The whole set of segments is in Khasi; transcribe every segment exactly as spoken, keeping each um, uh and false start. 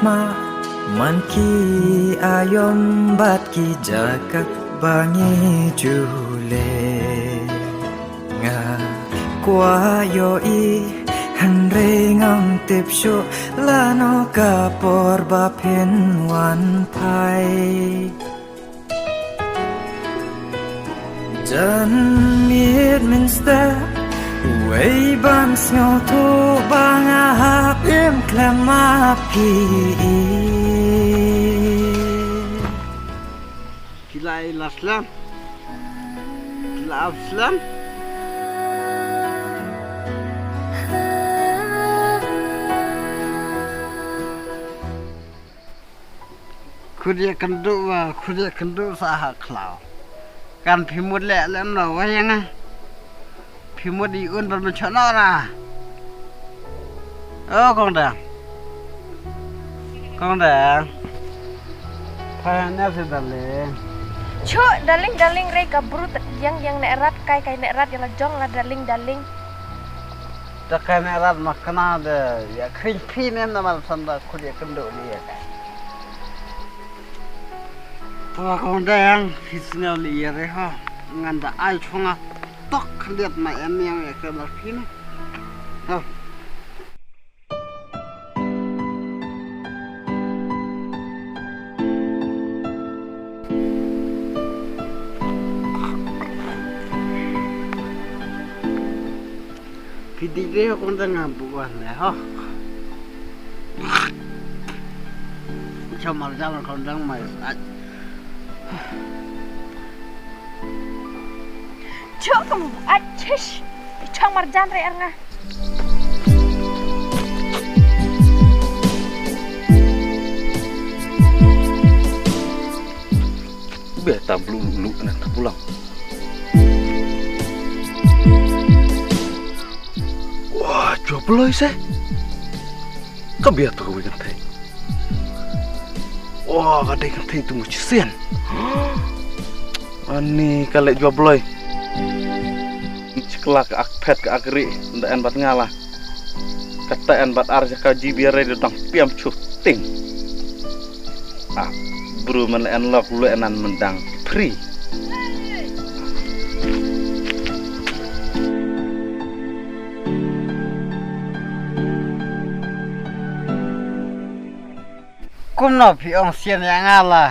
Ma, man ki aiom bad ki jaka ba ngi ju leh. Nga kwah ïohi, hynrei ngam tip shuh lano ka por ba phin wan phai. Jan miet mynstep, wei ban sngewthuh ba nga hap im khlem ma phi. Ki la ïa la slem. Ki la ap slem. Khut ïa kynduh ba, khut ïa kynduh sa ha khlaw. Kan phi mut leh lem no wa ïa nga. Phi mut i un ban ban chonora. O kong dang. Kong dang. Pha ne se darling. Chu, darling, darling, rei ka brut yang yang ne rat kai kai ne rat ïa la jong la darling, darling. Da kai ne rat ma kna de ïa khring phi ne na mal san da khut ïa kynduh ni ïa kai. Twa kong dang phi sngew li ïa re ho. Ngan da ai chunga tok khliat ma em yang ïa kai ma phi ne. Ho. Phi dih re kong dang nga buh wan ne ho. Chong marjan kong dang mai. Chong kong buh wan chish. Chong marjan re ar nga. Bia tam blu lu na ta pulang. Wah, jua bloi se. Ka bia tu ka wi kan thei. Wah, ka dei kan thei tu mu chisen. Ani ka leh jua bloi. Chikla ka ak phet ka ak ri nda en bat ngala. Kata en bat ar jaka ji bia re dang piam chu ting. Ah, bru man en lok lu en an mendang free. Kumno phi ong sian ïa nga la.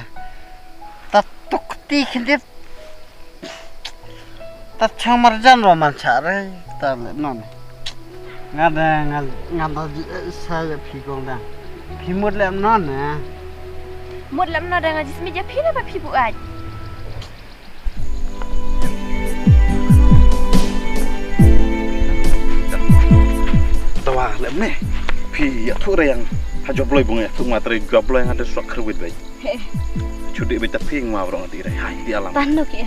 Ta tuk ti khyndiat. Ta chang marjan ro man cha re ta le non. Nga da nga nga da ji sa ya phi kong da. Phi mut lem non ne. Mut lem non da nga ji smi ja phi na ba phi bu ai. Tawa lem ne. Phi ya thu re yang ha job loi bung ya thu ma tre job loi nga de sok khrwit bai. Chudi beta ping ma bro ngati rai. Hai di alam. Tanu ki.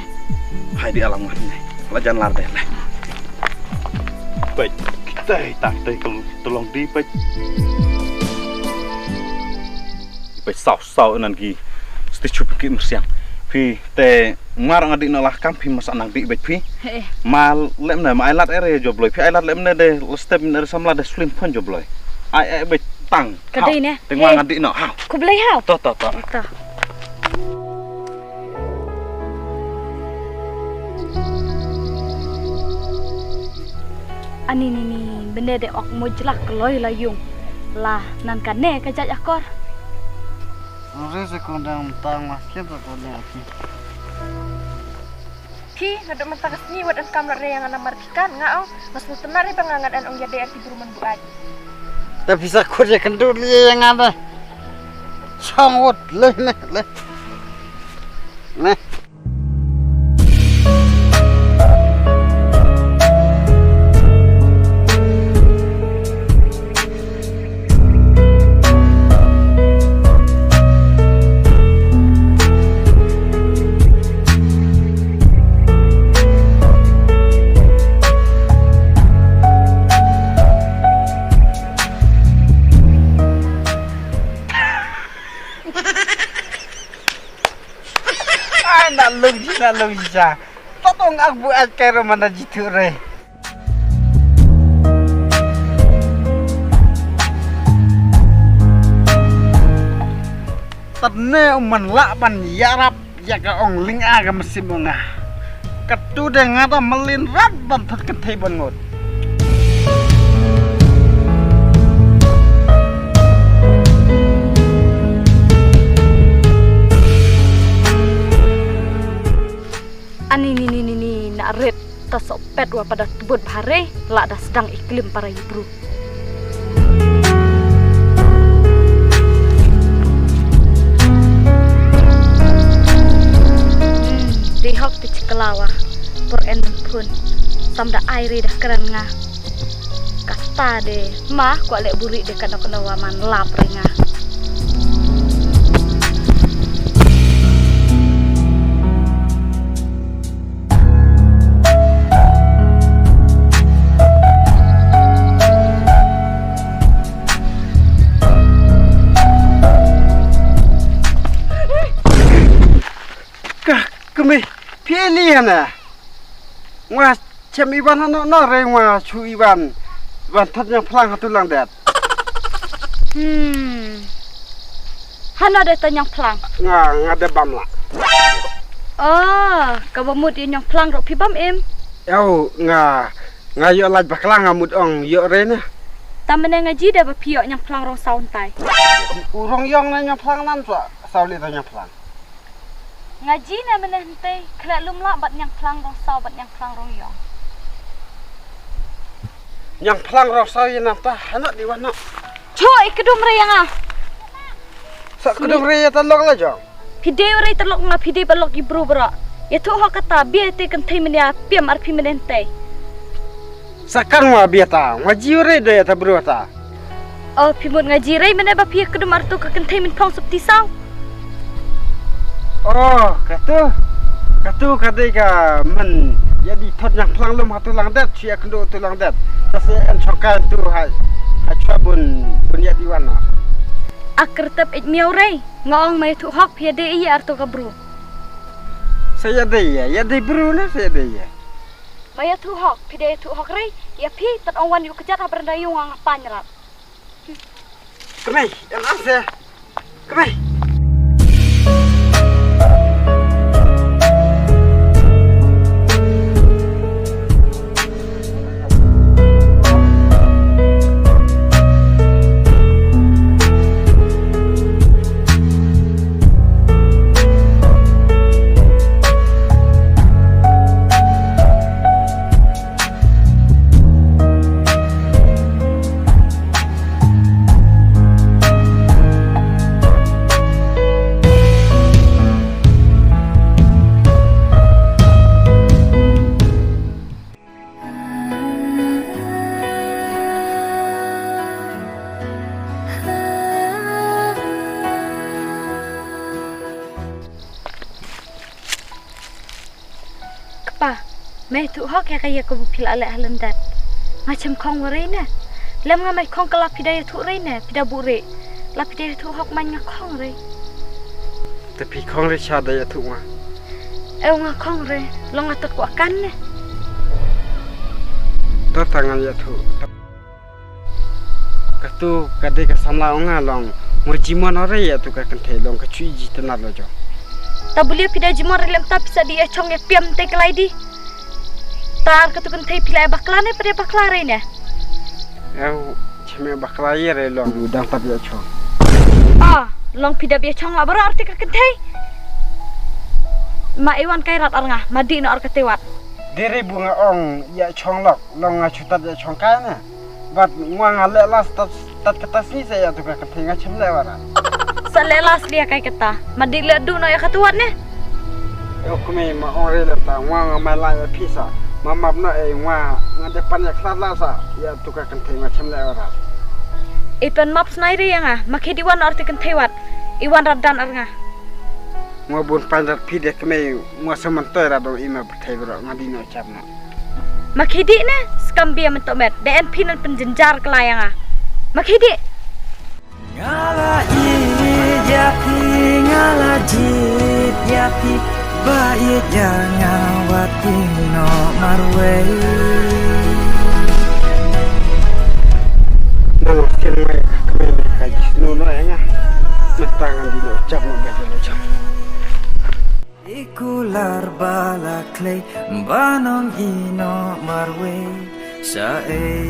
Hai di alam ngat ne. La jan lar de le. Pet kita tang te tolong di pet. Pet sau sau nan ki. Sti chup ki msiang. Phi te mar ngadi no lah kam phi masa nang di bek phi. Ma lem ne ma ai lat ere job loi phi ai lat lem ne de step ne samla de slim pon job loi. Ai ai bek tang. Ka dei ne. Tengwa ngadi no ha. Khublei hau. To to to. To. Ani ni ni bende de ok mujlak kloi la yung. La nan ka ne ka jaj akor. Ore se kondang tang mas kiam sa kondang aki. Phi, nga dok mynta ka sngi wat en kam la re yang ana mar phi kan nga ong, nga sngewthuh na re ba nga ngan en ong ïa dei arti bru man buaid. Ta pisa khut ïa kynduh li ïa nga da. Chong wot le ne le. Ne. Ai, na lung ji, na lung ji ja. Totong ak bu at kero mana jitu re. Tad ne u man lah ban ïarap ïa ka ong lynga ka mynsiem u nga. Katu de nga da mlien rat ban thot kynthei ban ngut. Ani ni ni ni ni na ret ta sok pet wa pada tebut bahare la da sedang iklim para ibru. Di hok ti chikalawa por en phun sam da ai ri da keren nga. Kata de ma kwah leh buri de kano kano wa man lap ri nga. Ka kmie phi li hana. Nga chem iban hano no re nga chu iban. Iban thot nyang phlang hatu lang det. Hmm. Hano de ta nyang phlang. Nga nga de bam la. Oh, ka ba mut nyang phlang ro phi bam im. Yo nga nga yo laj bakla nga mut ong yo re na. Ta mene nga ji de ba phi yo nyang phlang rong saun tai. U rong yong na nyang phlang nan sa sauli ta nyang phlang. Nga ji ne mene hynte khleh lum lah bad nyang phlang rong saw bad nyang phlang rong yong. Nyang phlang rong saw ïa nata hana di wana. Cho i kedum re ïa nga. Sa kedum re ïa ta lok la jong. Phi dei re ta lok nga phi dei ba lok i bru bra. Ïa thu hok kata bia te kynthei mene ïa piam ar phi mene hynte. Sa kan wa bia ta wa ji re de ïa ta bru ta. Oh, phi mut nga ji rei mene ba phi kdum artu ka kynthei min phong sop ti saw. Oh, katu. Katu ka dei ka men ya di thot nyang phlang lum hatu lang det, chi akndo tu lang det. Ka se en chokai tu hai. Hai chwa bun bun ya di wan na. Akrtep ik miau rei, nga ong mai thu hok phi dei ya artu ka bru. Sa ya dei ya, ya dei bru na sa ya dei ya. Mai ya thu hok, phi dei thu hok rei, ya phi tat ong wan yu kejat ha beranda yung ang pan rat. Kemai, em ase. Kemai. Kpa, me thu hok ya ka ya ka bu phi la leh ha lyndet. Nga chem khong wa rei ne. Lem nga mai khong ka la phi da ya thu rei ne, phi da bu rei. La phi da ya thu hok man nga khong rei. Te phi khong rei cha da ya thu nga. Eu nga khong rei, long nga tat kwa kan ne. Tat ta ngan ya thu. Katu ka dei ka samla ong nga long. Mo jimon ore ya tu ka kynthei long ka chui ji tenar lo jo. Ta bulia phi da jimon re lem ta pisa di ya chong ya piam te kelai di. Tar katu kynthei phi la bakla ne pada bakla re ne. Eu cheme bakla ye re long dang ta ya chong. Ah, long phi da ya chong la bara arti ka kynthei. Ma iwan kai rat ar nga, ma di no ar ka tewat. Dere bu nga ong ya chong lok, long nga chutat ya chong kai ne. Bad ngwa nga leh las tat tat kata sngi sa ya tu ka kynthei nga chem leh wara. Sa leh las lia kai kata. Ma dik leh du no ya kata wat ne. Yo kumi ma ong re leh ta ngwa nga mai la ya pisa. Ma map no e ngwa nga de pan ya klat la sa ya tu ka kynthei nga chem leh wara. Ipan map snai re ya nga ma khidi wan ar te kynthei wat. Iwan rat dan ar nga. Ngwa bun pan rat phi de kumi ngwa semen toi rat dong ima bethai bro nga di no chap no. Ma khidi ne skam bia men to met de en phi nan penjenjar kelai ya nga. Ma khidi. Nga la ïeit ïa phi, nga la jied ïa phi, ba ïeit ïa nga wat ïeng noh marwei. Nang sien mai ka kmen ka jisnu noh ïa nga. Mynta ngan di noh jam noh bad noh jam. I kular ba la khlei ba nong ïehnoh marwei sa ei.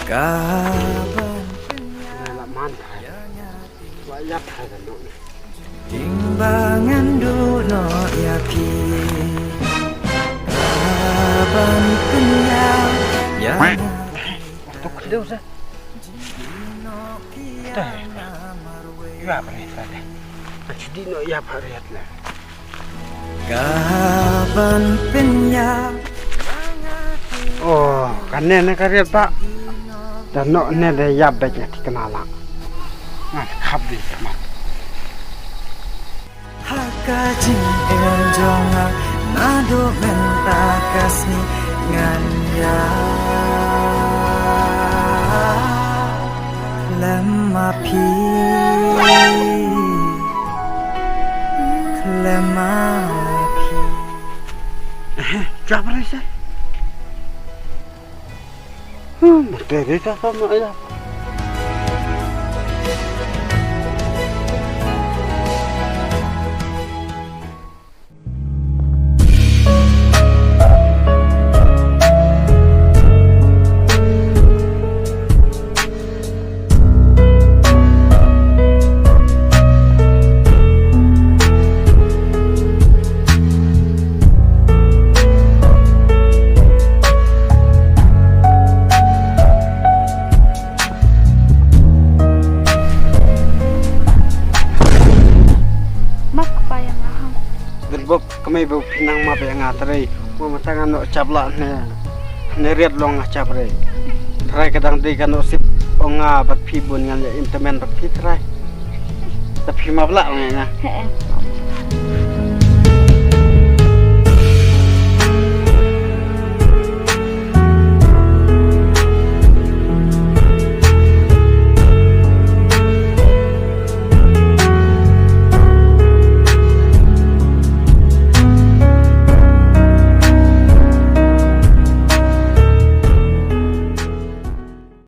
Ka ban Ngan la man thai. Wa ïap thai kan noh. Ding ba ngan duh noh ïa phi. Ka ban pynïap ïa nga. Tuk deu sa. Te. Ïa ba ni sa de. Ka chidi noh ïa ba riat na. Ka ban pynïap. Oh, kane ne ka riat ba. Da noh ne de ïa bek ïa thikna la. Ngan khap di khmat. Ha ka jingim jong nga naduh mynta ka sngi ngan ïa lem ma phi. Lem ma phi. Jabri sa. Hmm, mesti di sa sama ya. Map kpa ïa nga hang. Dei bok kmie ba phi nang map ïa nga trei. Mo mata nga noh chap la ne. Ne riat long nga chap re. Trai ka dang dei ka noh sip ong nga bad phi bun ngan ïa im tymmen bad phi trai. Ta phi map la ong nga. He eh.